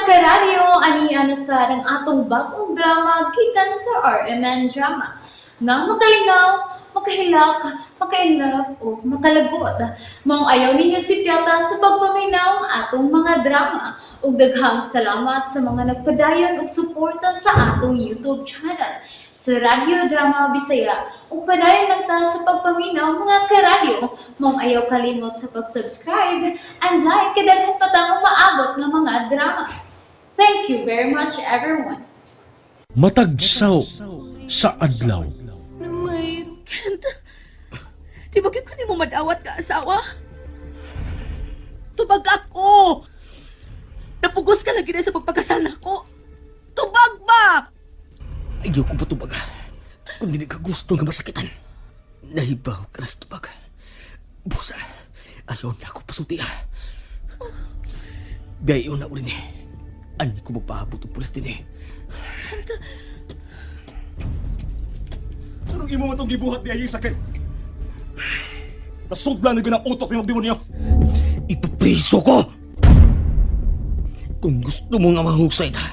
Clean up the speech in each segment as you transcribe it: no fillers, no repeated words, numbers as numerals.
Karadyo, ani na sa ang atong bagong drama gikan sa RMN Drama. Nga makalingaw, makahilak, maka-inlove o makalagot. Maong ayaw ninyo sipyata sa pagpaminaw ang atong mga drama. Ug daghang salamat sa mga nagpadayon og suporta sa atong YouTube channel sa Radyo Drama Bisaya. Ug padayon lang ta sa pagpaminaw, mga karadyo. Maong ayaw kalimot sa pag-subscribe and like kay daghan pa tang umaabot nga mga drama. Thank you very much, everyone. Matag saw sa adlaw. Kent, di ba gyud ko nimo madawat ka asawa? Tubag ako! Napugos ka lagi na sa pagpakasal nako. Tubag ba? Ayaw ko patubag. Kung dili ka gusto nga masakitan, nahibaw ka na sa tubag. Busa, ayaw na ako pasulti ha. Biyayo na uli ni. Ani ko magpahabot og pulis din eh. Anong imo man itong gibuhat ni Ayisa, Kent? Nasudlan na yun ang utok ni Magdemonyo. Ipapriso ko! Kung gusto mo nga mahusay ta,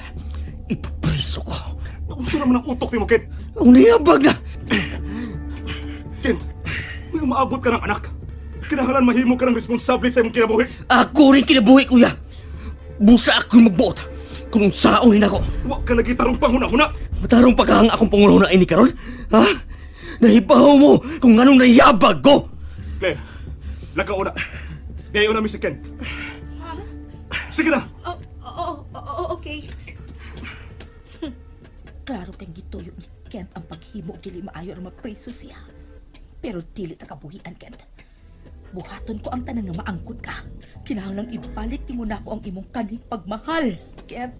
ipapriso ko. Nauso naman ang utok ni mo, Kent. Ang niyabag na! Kent, may umaabot ka ng anak. Kinahanglan mahimo ka ng responsable sa imong kinabuhi. Ako rin kinabuhi, kuya! Busa ako'y magbuot kung saon rin ako. Wa ka lagi tarong panghuna-huna. Matarong pagkahang akong pangulo na ini karon? Ha? Nahibaw mo kung anong nayabag ko! Claire, lakaw na. Gayo na mi si Kent. Sige na! Oh, oh, okay. Klaro kang gituyo ni Kent ang paghimo dili maayo aron mapriso siya. Pero dili ta kabuhian, Kent. Buhaton ko ang tanan nga maangkon ka. Kinahanglang ibalik nimo nako ang imong kaning pagmahal, Kent.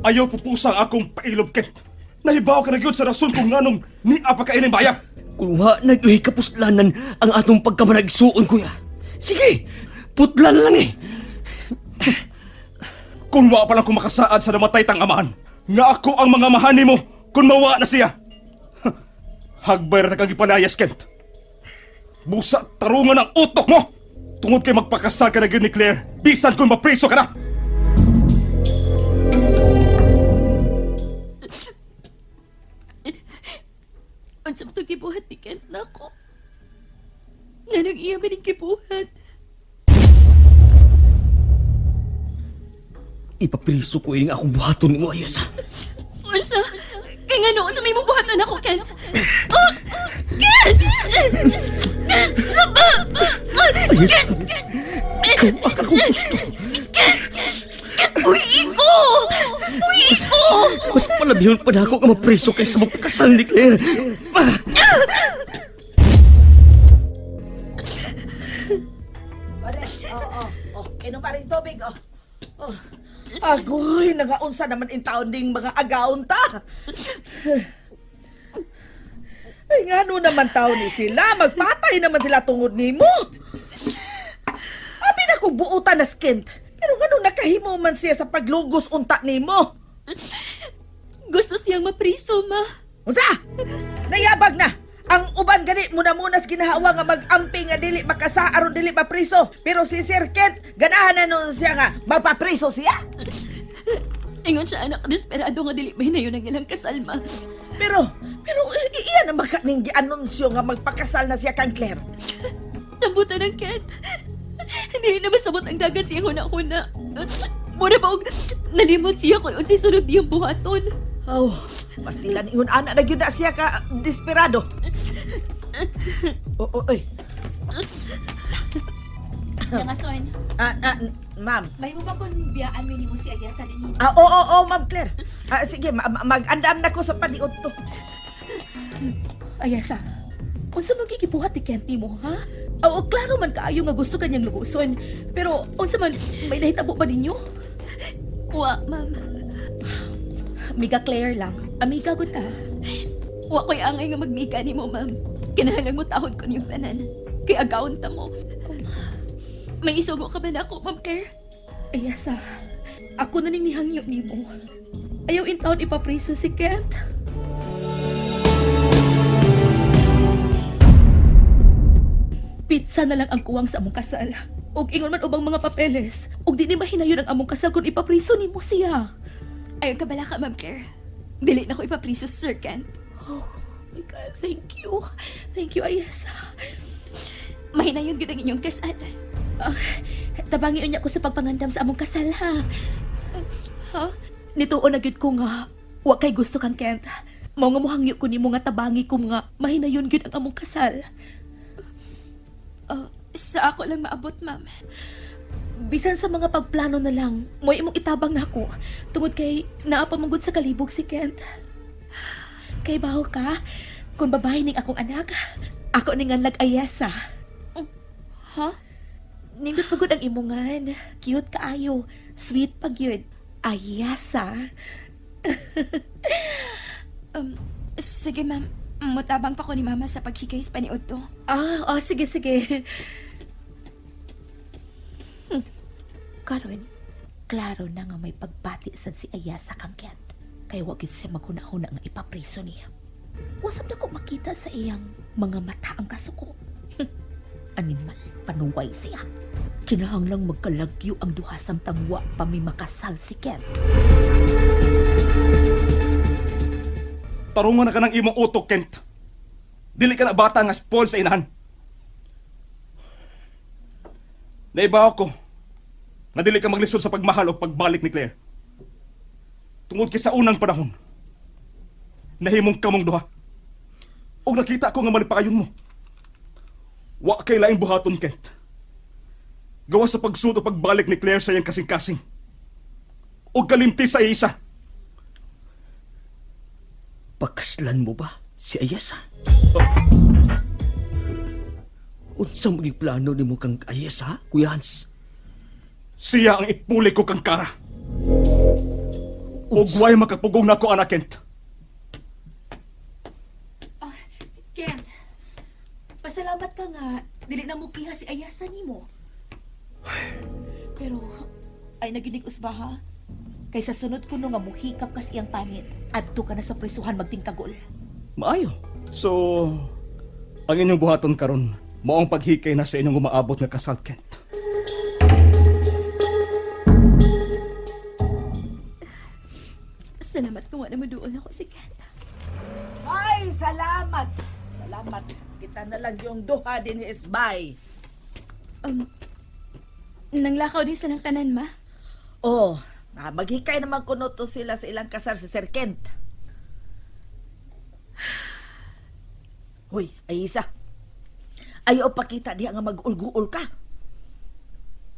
Ayaw pupusa ang akong pailob, Kent. Nahibaw ka na gyud sa rason kung nganong ni apa ka ining baya. Kung wa nag-uwi kapuslanan ang atong pagkamanagsuon, kuya. Sige, putlan lang eh. Kung wa pa lang ko makasaad sa namatay tang amahan, nga ako ang mga mahan nimo kung mawa na siya. Hagbay ra kang gipalayas, Kent. Busa tarungan ang utok mo. Tungod kay magpakasal ka na gyud ni Claire, bisan kung mapriso ka na. Unsa man to gibuhat ni Kent nako? Nganong iya man ning gibuhat? Ipapriso ko ining akong buhaton nimo, Ayasa. Unsa? Kay ngano unsa may imong buhaton nako, Kent? Oh, Kent! Kent! Saba! Ayasa, Kent! ikaw ang akong gusto. Kent! Kent, uwi ko! Uwi ko! Mas palabihon pa na ako nga mapriso kaysa magpakasal ni Claire. Ah! Pare, oh. Inom pa rin tubig, oh. Oh. Agoy, nangaunsa naman in taon ding mga agaon ta. Ay, ngano naman taon ni sila? Magpatay naman sila tungod nimo. Abi na kong buutan na skint. Pero ngano nakahimo man siya sa paglugos unta nimo? Gusto siyang mapriso, ma. Unsa? Nayabag na. Ang uban gani muna-muna sa ginahawa nga mag-amping nga dili makasa aron dili mapriso. Pero si Sir Kent, ganahan na nun siya nga magpapriso siya. Ingon siya, anak, desperado nga dili mahinayon ang ilang kasal, ma. Pero, pero iya na makaning gianunsyo nga magpakasal na siya kang Claire. Nambutan ng Kent. Hindi rin na masabot ang dagat siyang huna-huna. Mura ba og nalimot siya kung unsay sunod niyang buhaton. Oh, pastilan ingon ana na gyud na siya ka desperado. Oh, oh, oy. Yang Ah, ah, ma'am. may mo ba kung biyaan mi nimo si Ayasa din? Ah, oo, oo, oo, ma'am Claire. Ah, sige, mag-andam na ko sa paniod to. Ayasa, unsa man gigibuhat ni Kent nimo, ha? Oo, klaro man kaayo nga gusto kanyang luguson. Pero unsa man may nahitabo ba ninyo? Wa, ma'am. Miga Claire lang. Amiga gud ta. Wa ko'y angay nga magmika nimo, ma'am. Kinahanglan mo tahod ko niyong tanan. Kay agawon ta mo. May isugo ka ba na ako, Ma'am Claire? Ayasa, ako na ning nihangyo nimo. Ayaw in taon ipapriso si Kent. Pizza na lang ang kuwang sa among kasal. Ug ingon man ubang mga papeles, ug di ni mahinayon ang among kasal kung ipapriso nimo siya. Ayaw ka bala ka, Ma'am Claire. Dili na ko ipapriso si Sir Kent. Oh my God, thank you. Thank you, Ayesa. Mahinayon gid ang inyong kasal. Ah, tabangi unya ko sa pagpangandam sa among kasal, ha? Ha? Nituon na gyud ko nga, wa kay gusto kang Kent. Mao nga mohangyo ko nimo nga tabangi ko nga mahinayon gyud ang among kasal. Oh, sa ako lang maabot, ma'am. Bisan sa mga pagplano na lang, mo'y imong itabang nako tungod kay naa pa man gud sa kalibog si Kent. Kay baho ka, kung babae ning akong anak, ako ning nganlag Ayesa. Ha? Nindot pa gud ang imongan. Cute kaayo, sweet pa gyud. Ayesa. Sige, ma'am. Mutabang pa ko ni Mama sa paghikay sa paniod to. Ah, oh, sige, sige. Karon, klaro na nga may pagbati sad si Ayasa kang Kent. Kay wa gyud siya maghuna-huna nga ipapriso niya. Wasap na ko makita sa iyang mga mata ang kasuko. Animal, panuway siya. Kinahanglang magkalagyo ang duha samtang wa pa may makasal si Kent. Tarungan na ka ng imong utok, Kent. Dili ka na bata nga spoil sa inahan. Naiba ako na dili ka maglisod sa pagmahal o pagbalik ni Claire. Tungod kay sa unang panahon, nahimong kamong duha. Og nakita ko nga malipayon mo. Wa kay laing buhaton, Kent. Gawa sa pagsud o pagbalik ni Claire sa iyang kasing-kasing. Og kalimti sa isa. Pakaslan mo ba si Ayesa? Unsang maging plano nimo kang Ayesa, Kuya Hans? Siya ang ipuli ko kang Kara. Ug way makapugong nako ana, Kent. Kent, pasalamat ka nga dili na mo kiha si Ayasa nimo. Pero ay naginig usba ha. Kay sa sunod kuno nga muhikap kas iyang panit, adto ka na sa prisuhan magtingkagol. Maayo. So, ang inyong buhaton karon, mao ang paghikay na sa inyong umaabot nga kasal, Kent. Salamat kung wala maduol ako si Kent. Ay, salamat. Salamat. Kita na lang yung duha din ni Isbay. Nanglakaw din sa ng tanan, ma. Oh, maghikay naman kuno to sila sa ilang kasar si Sir Kent. Hoy, ay isa. Ayaw pakita diha nga mag-ulguol ka.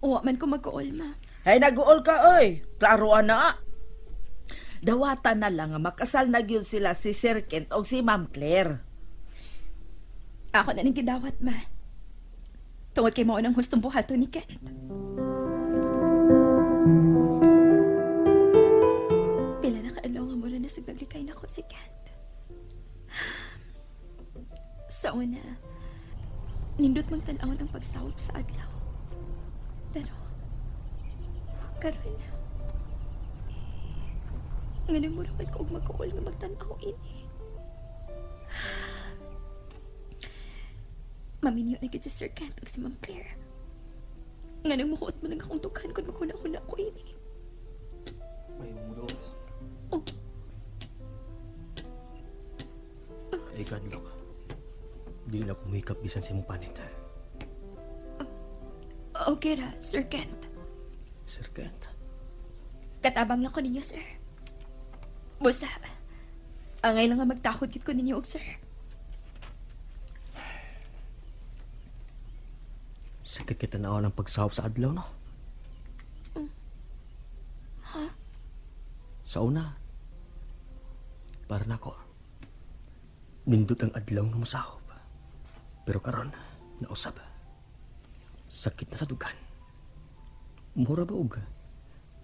Uwa man ko mag-uol, ma. Ay, nag-uol ka, oy. Klaro ana. Dawatan na lang nga makasal na gyud sila si Sir Kent o si Ma'am Claire. Ako na ning gidawat, ma. Tungod kay mao nang hustong buhaton ni Kent. Pila na kaadlaw nga mura na sigaglikay na ko si Kent. Sa una, nindot mang tan-awon ang pagsawop sa adlaw. Pero, karon, ngayon mura man ko og mag-uol nga magtan-aw ini. Maminyo na gid si Sir Kent ug si Ma'am Claire. Nga nang muhuot mo lang akong dughan kung maghuna-huna ko ini. May mulo. Oh. Ay, kadlok. Dili na kumikap bisan sa imong panit. Okay ra, Sir Kent. Sir Kent. Katabang lang ko ninyo, sir. Busa, angay lang nga magtakot gid ko ninyo og sir. Sakit kita na ng pagsahop sa adlaw, no? Sa una, para nako, nindot ang adlaw nga mosahop. Pero karon, nausab. Sakit na sa dugan. Mura ba og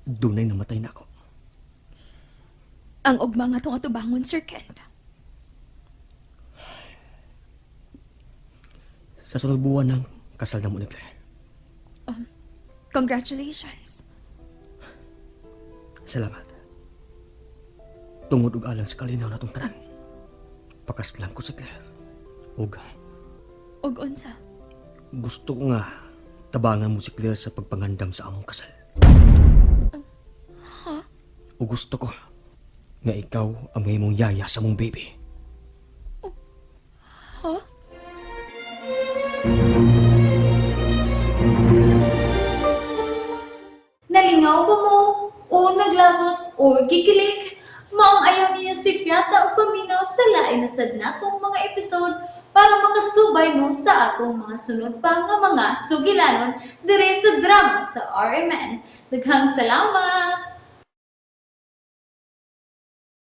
dunay namatay na ako. Ang ugma nga tong atubangon, Sir Kent. Sa sunod buwan ng kasal na mo ni Claire. Congratulations. Salamat. Tungod og alang sa kalinaw na tong tanan. Pakaslan ko si Claire. Ug Og unsa? gusto ko nga Tabangan mo si Claire sa pagpangandam sa among kasal. O gusto ko nga ikaw ang mahimong yaya sa mong baby. Ha? Nalingaw ba mo? O naglagot o gikilig? Maong ayaw niyo si Piata o paminaw sa lain na sad natong mga episode para makasubay mo sa atong mga sunod pa nga mga sugilanon dire sa drama sa RMN. Daghang salamat!